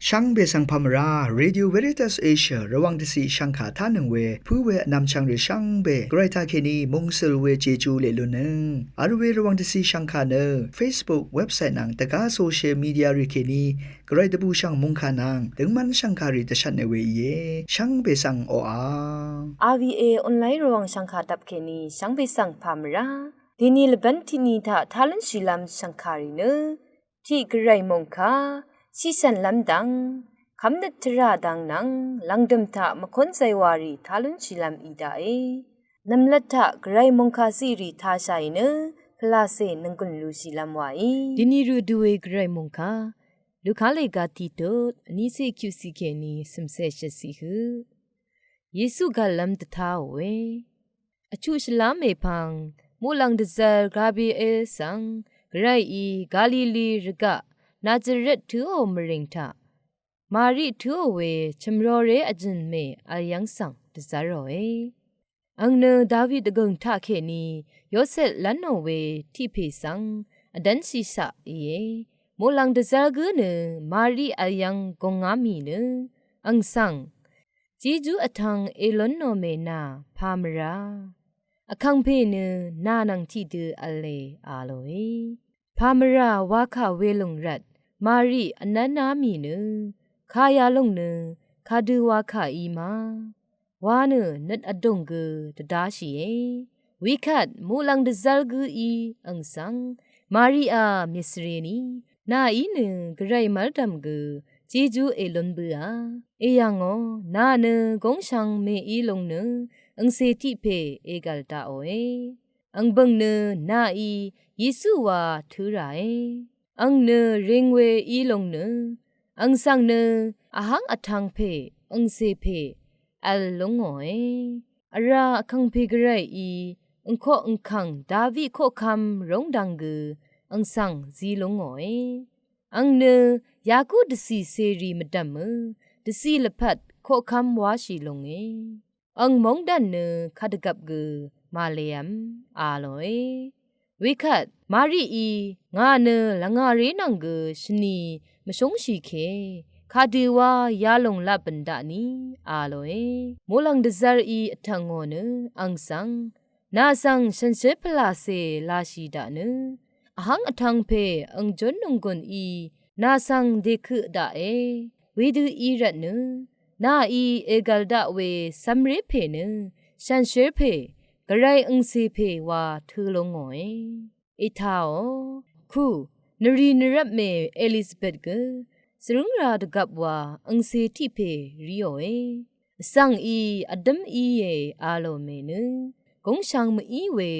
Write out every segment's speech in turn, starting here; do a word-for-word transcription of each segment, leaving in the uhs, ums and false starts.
Shvngbe svng pà mvrá, Radio Veritas Asia Rvwàng dvciq shvngkà tánøng we pǿ we vnvmchvng rì shvngbe gvray taqkèní mungsøl we jeju leq lunnøng vl we Rvwàng dvciq shvngkà nø Facebook, website nvng dvgá social media rì kèní gvray dvbùshv̀ng mungkà nvng døngmv́n shv̀ngkàrì dvshvtne we íe. Shvngbe svng oqà. RVA online Rvwàng shv̀ngkà dvp kèní shvngbe svng pà mvrá. Dèní lvbv́n tiqni taq tá lúnshìlv́m shv̀ngkàrì nø tiq gvray mòngkà, shiqshv̀nlv́m dang, kv́mnøt tvrà dang nvng lv̀ngdø̀m taq mvkónzay warì tá lúnshìlv́m í daqe. Nv̀mlat taq gvray mòngkà ziqrì tāshàì nø pvlacè nvnggùn lushìlv́m wàí. Dèní rø dø we gvray mòngkà Luka lèga tiqtut vnícé kyuqciq kèní cø̀mcé shvtciq høq. Yesu gv̀llv́m dvtáò we. Vchuq shvlá mèpvng muqlàng dvzv́r Gabriel svng gvrayí Galili rvgaq Nazaret tø̄ò mvrìng taq Mari tø̄ò we chø̀mroré vjø̀n mè vl yv́ng svng dvzv́ròe. Àng nø David dvgø̀ng taqkèní Yosep lv́nò we tiqpè svng vdv́nshìshaq íe. Muqlàng dvzv́r gǿ nø Mari vl yv́ng gùngá mì nø àng svng, jejú vtv̄ng èlónò mè nà pà mvrá. Vkàngpè nø nà nvng tiqdø v̄le a lòe. Pà mvrà wakà welòng rvt Mari vnv́ná mì nø kà yalòng nø kadø wakà í ma wa nø nøt vdùng gø dvdáshìe. Wekvt muqlàng dvzv́r gǿí àng svng, Mariá mèsvrení, nàí nø gvray mv́ldv̀m gø jejú èlún bǿà. Èyv̀ngò, nà nø gúngshvng mèí lùng nø àngcè tiqpè ègv̀l daqòe. Àng bø̀ng nø nàí Yesu wa tǿ ràe. Àng nø ring we í lùng nø àng svng nø vháng vtv̄ng pè àngcè pè vl lúngòe. Vrá vkàngpè gvrayí àng koq àng kv̀ng David koqkv́m rúngdv̄ng gø àng svng zi lúngòe. Àng nø yagú dvcì cèrì mvdv̀mø dvcì lvpat koqkv́m wáshì lúnge. Àng móngdàn nø kadvgvp gø màlev̄m a lòe. Wekvt Marií, ngà nø lvngàré nvng gø shvni mvshúngshì ke, kadø wa yalòng laq bø̀n daqni a lòe. Muqlàng dvzv́rí vtv̀ngò nø àng svng, nà svng shànshér pvlàcè lashì daq nø vháng vtv̄ng pè àng jún nònggùn í nà svng dèkøq daqe. Wedø í rvt nø nàí ègv̀l daq we cv̄mré pè nø shànshér pè gvray àngcè pè wa tø̄ lúngòe. Ètāò, ku nvrì nvrvp mè Elizabet gø svrǿng ra dvgvp wa àngcè tiqpè ríòe. Vsv̀ng í vdǿm íe a lò mè nø gúngshvng mví we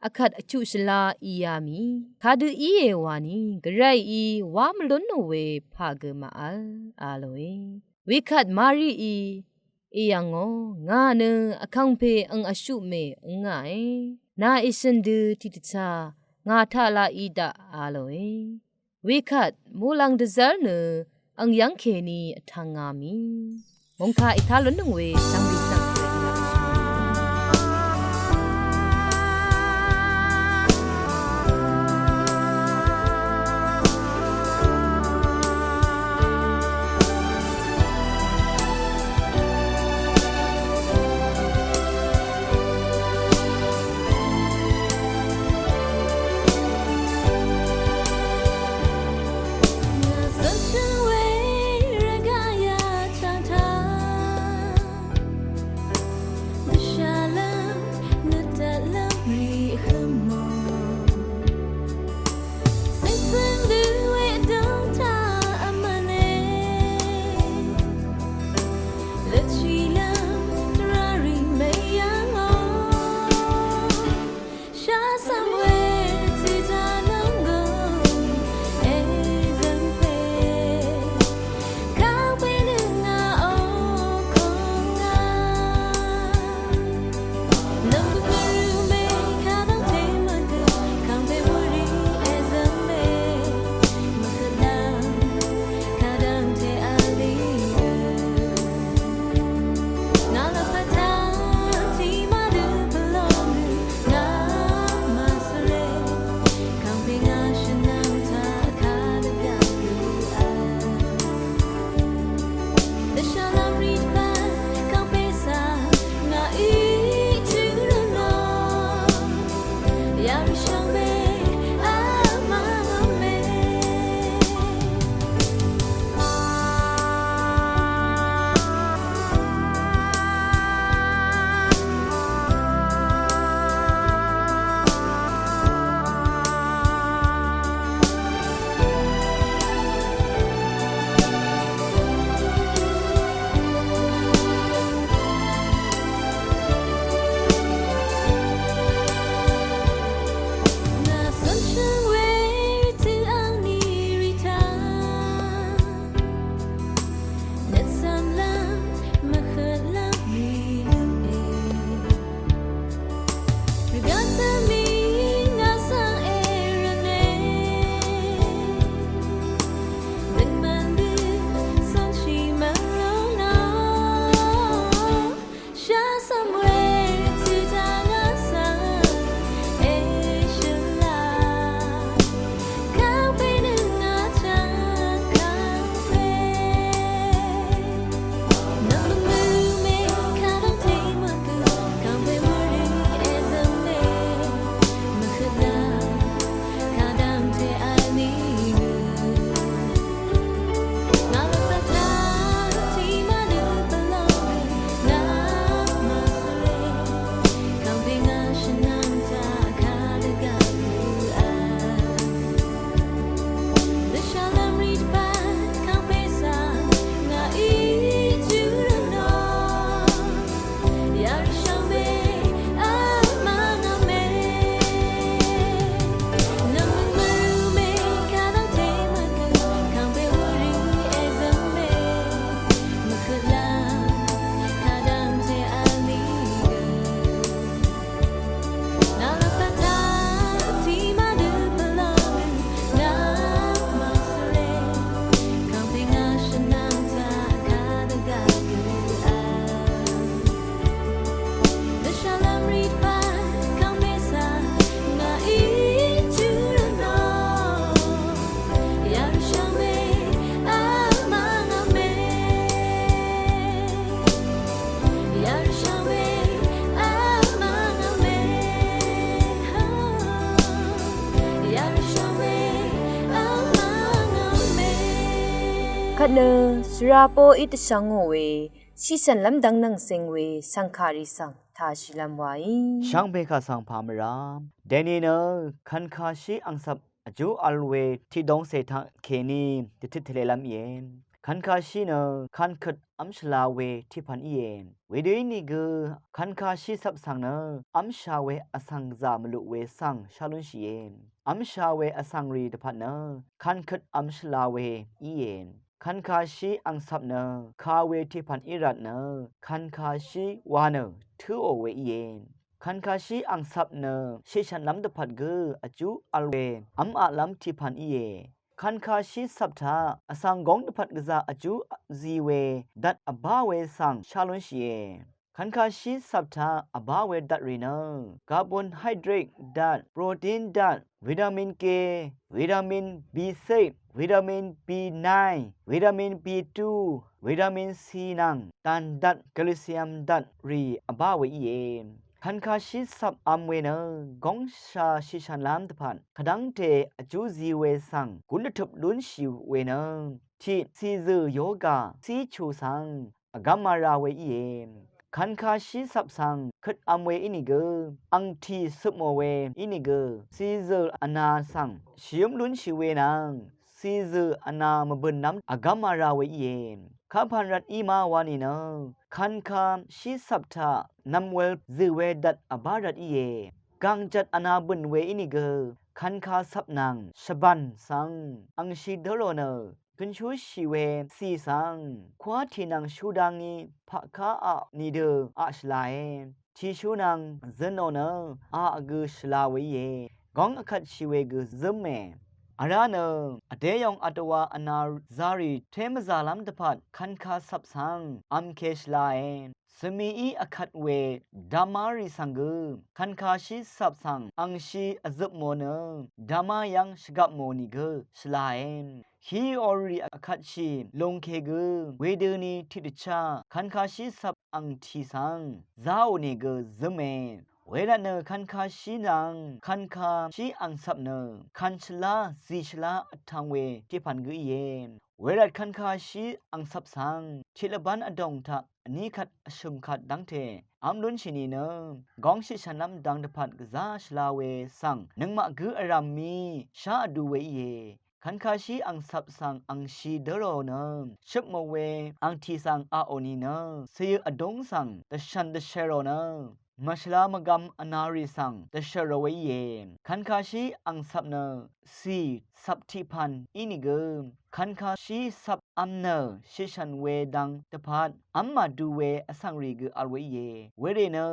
vkvt vchuq shvlá í yà mì kadø íe wani gvrayí wá mvlúnò we pà gø màvl a lòe. Wekvt Marií, èyv̀ngò, ngà nø vkàngpè àng vshuq mè ǿngàe. Nà èshø̀n dø tiqdvchá ngà taq laq í daq a lòe. Wekvt muqlàng dvzv́r nø àng yv́ng kèní vtv̄ngā mì. Mòngkà ètá lúnnøng we shvngbe svng Kvt nø shvra poqí dvshvngò we, shiqshv̀nlv́m dvng nvng sing we shv̀ngkàrì svng tàshìlv́m waí. Shvngbe kà svng pà mvrá. Dèni nø kvnkashí angcvp vjú vl we tiqdongcè taq kèní dvtøt tvlelv́m íe. Kvnkashí nø kankøt v́m shvla we tiqpv̀n íe. Wedø ínìgø kvnkashí cvp svng nø v́msha we vsvng gvzà mvluq we svng shá lúnshìe. V́msha we vsvngrì dvpvt nø kankøt v́m shvla we íe. Kvnkashí angcvp nø ka we tiqpv̀n í rvt nø kvnkashí wa nø tǿò we íe. Kvnkashí angcvp nø shiqshv̀nlv́m dvpvt gø vjú vl we v́m aqlv́m tiqpv̀n íe. Kvnkashí cvp taq vsvng góng dvpvt gvzà vjú zi we dvt vbá we svng shá lúnshìe. Kvnkashí cvp taq vbá we dvtrì nø carbohydrate dvt, protein dvt, vitamin K, vitamin B six, vitamin B nine, vitamin B two, vitamin C nvng dàn dvt, calcium dvtrì vbá we íe. Kvnkashí cvp vm we nø góngsha shiqshv̀nlv́m dvpvt kvdv́ngte vjú zi we svng gún dvtøp lúnshì we nø tiq cìzø̀ yoga cíchù svng vgv́m mara we íe. Kvnkashí cvp svng køt vm we ínìgø, angtì cøpmò we ínìgø, cìzø̀ vna svng shvyǿm lúnshì we nvng cìzø̀ vna mvbø̀nlv́m vgv́m mara we íe. Kapàn rvt í ma wa nìnø kvnkashí cvp taq nvmwel zø̀ we dvt vbá rvt íe. Gàngjvt vna bø̀n we ínìgø kvnka cvp nvng shvbàn svng angshi dǿrò nø kønshúshì we cì svng kwá tì nvng shú dá ngí paqká aq nìdø aq shvlae. Tìshú nvng zønò nø aq gø shvla we íe. Góng vkvtshì we gø zǿme. Vrá nø vdéyòng vdvwa vna zarì té mvzàlv́m dvpvt kvnka cvp svng vmke shvlae. Svmií vkvt we damá rì svng gø kvnkashí cvp svng angshi vzøpmò nø damá yv́ng shvgapmò nìgø shvlae. Hí orì vkvtshì lungke gø wedøni tiqdvchá kvnkashí cvp angtì svng záò nìgø zǿme. Wervt nø kvnkashí nvng kvnkashí angcvp nø kvn shvlá zì shvlá vtvng we tiqpv̀n gø íe. Wervt kvnkashí angcvp svng tiqlvbán vdòng taq vní kvt vshø̀m kvt dv́ngte v́m lúnshì nìnø góng shiqshv̀nlv́m dang dvpvt gvzá shvla we svng nøngmaq gǿ vrv̀m mí shá vdu we íe. Kvnkashí angcvp svng angshi dǿrò nø shøpmò we angtì svng aqò nìnø cìyø vdúng svng dvshv̀n dvshvrò nø mvshvla mvgvm vnarì svng dvshvrò we íe. Kvnkashí angcvp nø cì cvp tiqpv̀n ínìgø kvnkashí cvp vm nø shiqshv̀n we dang dvpvt v́m màdu we vsvngrì gø vl we íe. Werì nø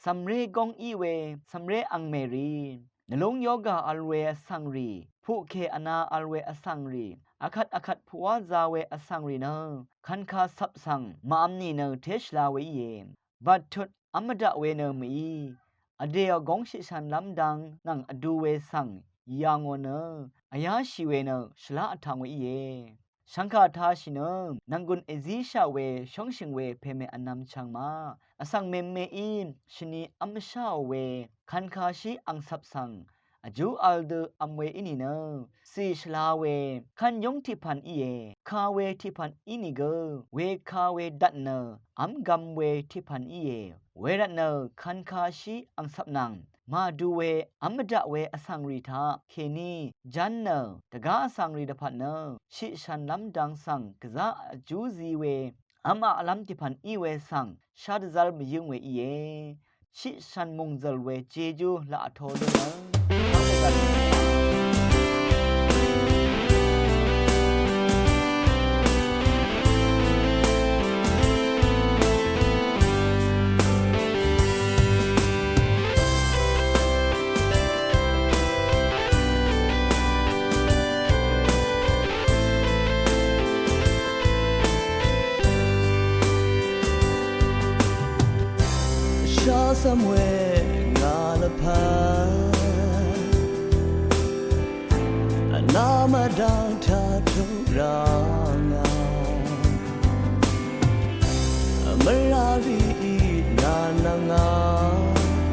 cv̀mré góng í we cv̀mré angmèrì nvlúng yoga vl we vsvngrì puqkè vna vl we vsvngrì vkvt vkvt puqwá za we vsvngrì nø kvnka cvp svng màvm nìnø té shvla we íe. Battut v́m mvdaq we nø mèí vdèò góng shiqshv̀nlv́m dang nvng vdu we svng yà ngò nø vyáshì we nø shvlá vtvng we íe. Shvngkà tashì nø nv̀nggùn èzíshaq we shóngshø̀ng we pèmè vnvm chvng ma vsvng mèmeí shvni v́msháò we kvnkashí angcvp svng vjú vl dø vm we í nìnø cì shvla we kvn yúng tiqpv̀n íe. Ka we tiqpv̀n í nìgø weka we dvt nø v́m gvm we tiqpv̀n íe. Wervt nø kvnkashí angcvp nvng màdu we v́m mvdaq we vsvngrì taq kèní ján nø dvgá vsvngrì dvpvt nø shiqshv̀nlv́m dang svng gvzá vjú zi we v́m aqlv́m tiqpv̀n í we svng shá dvzv́r mvyǿng we íe. Shiqshv̀n mùngzø̀l we jejú laq vtō lúnø Shá cv̀m we ngà lvpat vnà mvdv̀ng taq tuq rvngà. Mvrà rì í nà nvngà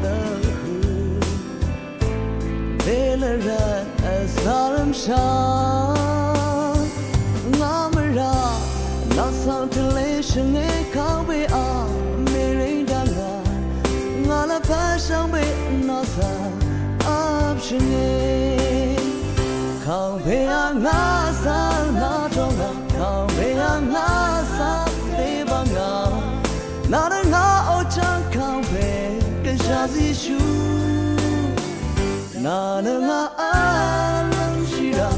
dvhø̀. Vlvrvt vzarvmshà ngà mvrà Shvngé kàngpè a mèrìng dvngà ngà lvpat shvngbe nà svng vp shvngé. Kàngpè a ngà svng nà tongà, kàngpè a ngà svng dèbvngà. Nà nø ngà oqchvng kàngpè gvshà zíshú. Nà nø ngà vlv́m shìrà,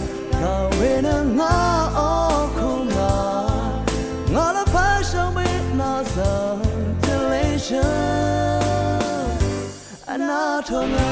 kàngpè nø ngà okùngà. Ngà lvpat shvngbe nà svng tvleshø. Vnà tongà.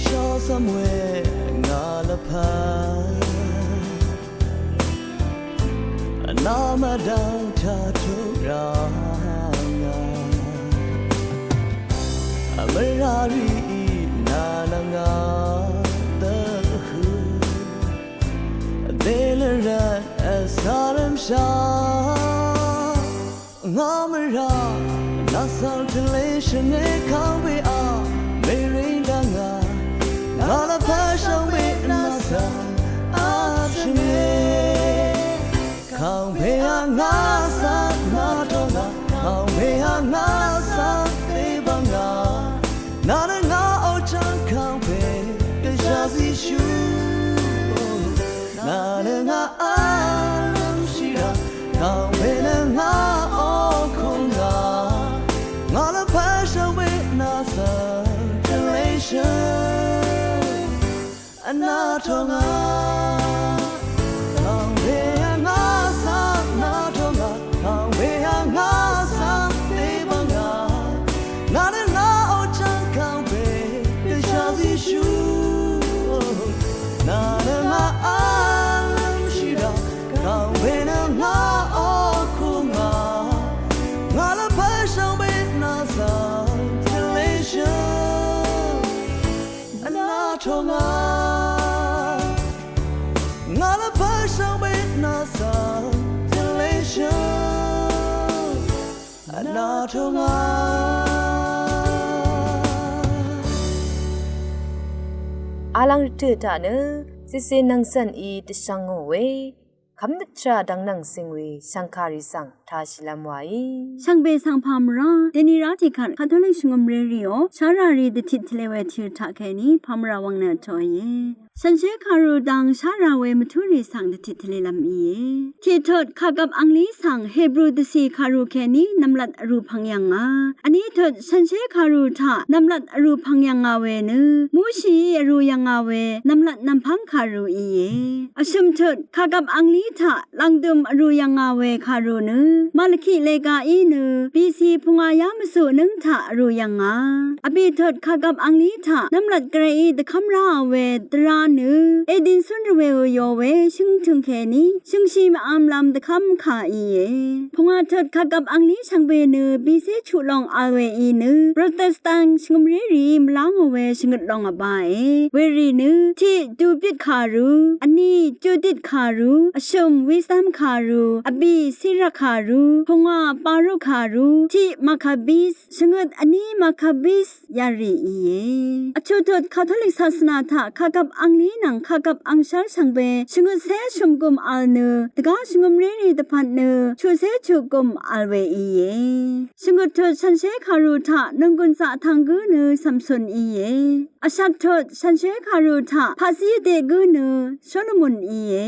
Shvsvm we ngà lvpat. Nà mvdv̀ng taq tuq rvngà. Mvrà rì í nà nvngà dvhø̀. Dèlv́m rvt vsv̀rv́m shà. Ngà mvrà nà svng tvlē shvngē kàngpè a mèrìng dvngà. Ngà lvpat shvngbe nà svng vp shvngē. Kàngpè a ngà svng nà tongà, kàngpè a ngà svng dèbvngà. Nà nø ngà oqchvng kàngpè gvshà zíshú. Nà nø ngà vlv́m shìrà, kàngpè nø ngà okùngà. Ngà lvpat shvngbe nà svng tvleshø. Vnà tongà. Kàngpè a ngà svng nà tongà, kàngpè a ngà svng dèbvngà. Nà nø ngà oqchvng kàngpè gvshà zíshú. Nà nø ngà vlv́m shìrà, kàngpè nø ngà okùngà. Ngà lvpat shvngbe nà svng tvleshø. Vnà tongà. Ngà lvpat shvngbe nà svng tvleshø. Vnà tongà. Alvng rvtø̀ taq nø, sisi nvngsvn í dvshvngò we. Kvmnøt tvrà dvng nvng sìng we shv̀ngkàrì svng tashìlv́m wàí. Shvngbe svng pà mvrá, dèni rá tiqkvt Katolik shvngø̀mré rìò, shárà rì dvtit tvlē we tìr taq kèní pà mvrà wvng nø toqìe. Shànshér kàrù dvng shárà we mvtúrì svng dvtit tvlēlv́m íe. Tiqtut kàgvp anglí svng Hebru dvcì kàrù kèní nv̀mlat vrù pvng yv̀ngà. Vní tut shànshér kàrù taq nv̀mlat vrù pvng yv̀ngà we nø, Mushií vrù yv̀ngà we nv̀mlat nv̀mpv́ng kàrù íe. Vshø̀m tut kàgvp anglí taq lv̀ngdø̀m vrù yv̀ngà we kàrù nø, Malaki legaí nø, B C pungayá mvsù nǿng taq vrù yv̀ngà. Vbì tut kàgvp anglí taq nv̀mlat gvray dvkv́m ráā we dvrā nø, Edin cúnrvwèò yò we shǿngtø̀ng kèní shøngshi mvv̄mlv̄m dvkv́m kà íe. Pungà tut kàgvp anglí shvngbe nø, B C chuq long vl we í nø, Protestant shvngø̀mré rìí mvlá ngò we shvngøt long vbāe. Werì nø, tiq Dubit kàrù, vní Judit kàrù, vshø̀m Wisdom kàrù, vbì Sirak kàrù, pungà Baruk kàrù, tiq Maccabis, shvngøt vní Maccabis yarì íe. Vchuq tut Katolik sasvna taq kàgvp anglí nvng kàgvp angshv́r shvngbe shvngøtcé shø̀mgùm vl nø, dvgá shvngø̀mré rì dvpvt nø chuqcé chuqgùm vl we íe. Shvngøt tut shànshér kàrù taq nònggùn zaq tvng gǿ nø Samson íe. Vshat tut shànshér kàrù taq paqzí vdè gǿ nø Solomon íe.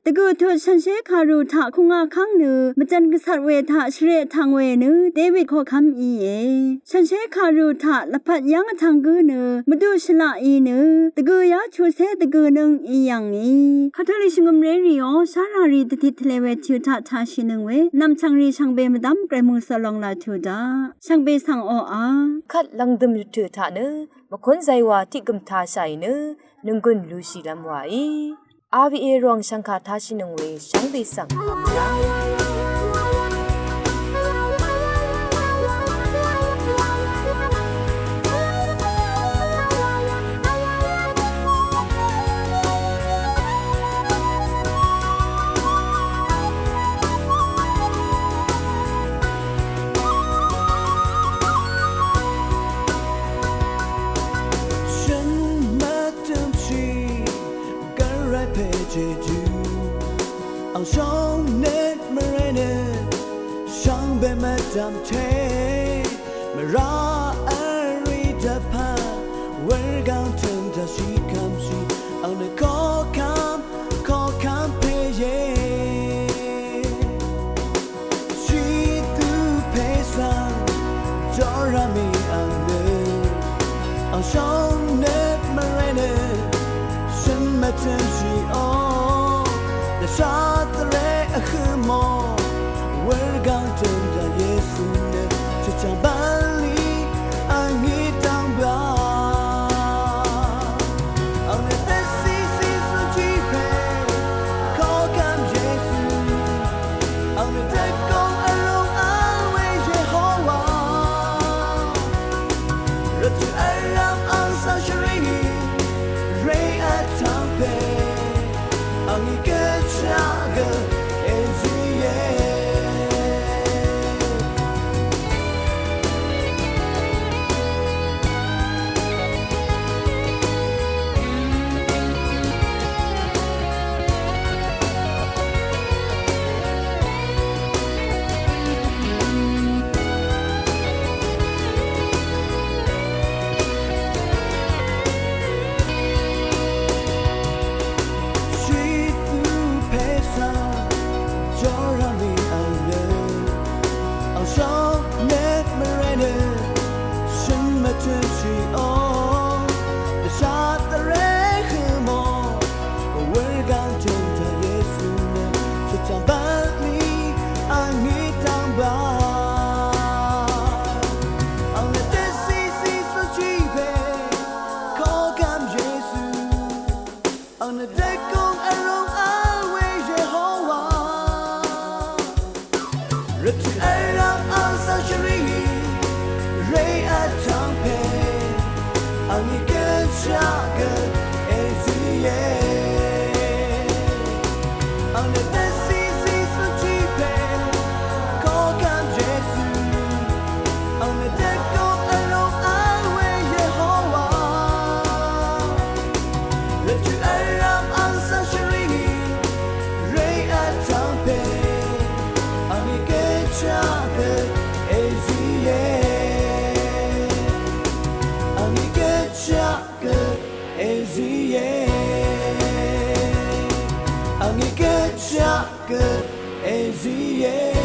Dvgø̀ tut shànshér kàrù taq kùngà kv́ng nø mvjv̀n gvcat we taq shvreq tv̀ng we nø David koqkv́m íe. Shànshér kàrù taq lvpat yv́ng vtvng gǿ nø mvduq shvlaq í nø dvgø̀ yá chuqcé dvgø̀ nǿng í yv̀ngì. Katolik shvngø̀mré rìò shárà rì dvtit tvlē we tìr taq tashìnøng we nv̀mchv̀ng rì shvngbe mvdv́m gvray mø̀svlong laq tuq daq. Shvngbe svng oqà. Kvt lv̀ngdø̀m rvtø̀ taq nø mvkún zaywa tiq gø̀m tashàì nø nònggùn lushìlv́m wàí. R V A Rvwàng shv̀ngkà tashìnøng we shvngbe svng pà mvrá. Te mvrá vrí dvpvt wurgáng tø̀m taq shìkvmshì, ang nø koqkvm koqkvm pè íe. Shìtú pè svng jorá mì ang nø, ang shóngnøt mvré nø shø̀n mvtø̀mshìò, dvshá dvré vhø̄mò wurgáng tø̀m taq Yesu nø chøchá bv̀nlì angí dv́ngbà. Ang nø dvcì cì zø̀n jì pè koqkvm Yesu, ang nø dvgùng vrùng vl we Yehowa. Rvtø̀ vrv̀m ang svng shvrìngì rè vtvng pè, angí gø chaq gø èzìe. Shìtú pè svng jorá mì ang nø, ang shóngnøt mvré nø shø̀n mvtø̀mshìò, dvshá dvré vhø̄mò wurgáng tø̀m taq Yesu nø chøchá bv̀nlì angí dv́ngbà. Ang nø dvcì cì zø̀n jì pè koqkvm Yesu, ang nø dvgùng vrùng vl we Yehowa. Rvtø̀ vrv̀m ang svng shvrìngì rè vtvng pè, angí gø chaq gø èzìe. Ang nø dvcì cì zø̀n jì pè koqkvm Yesu, ang nø dvgùng vrùng vl we Yehowa. Rvtø̀ vrv̀m ang svng shvrìngì rè vtvng pè, angí gø chaq gø èzìe. Angí gø chaq gø èzìe. Angí gø chaq gø èzìe.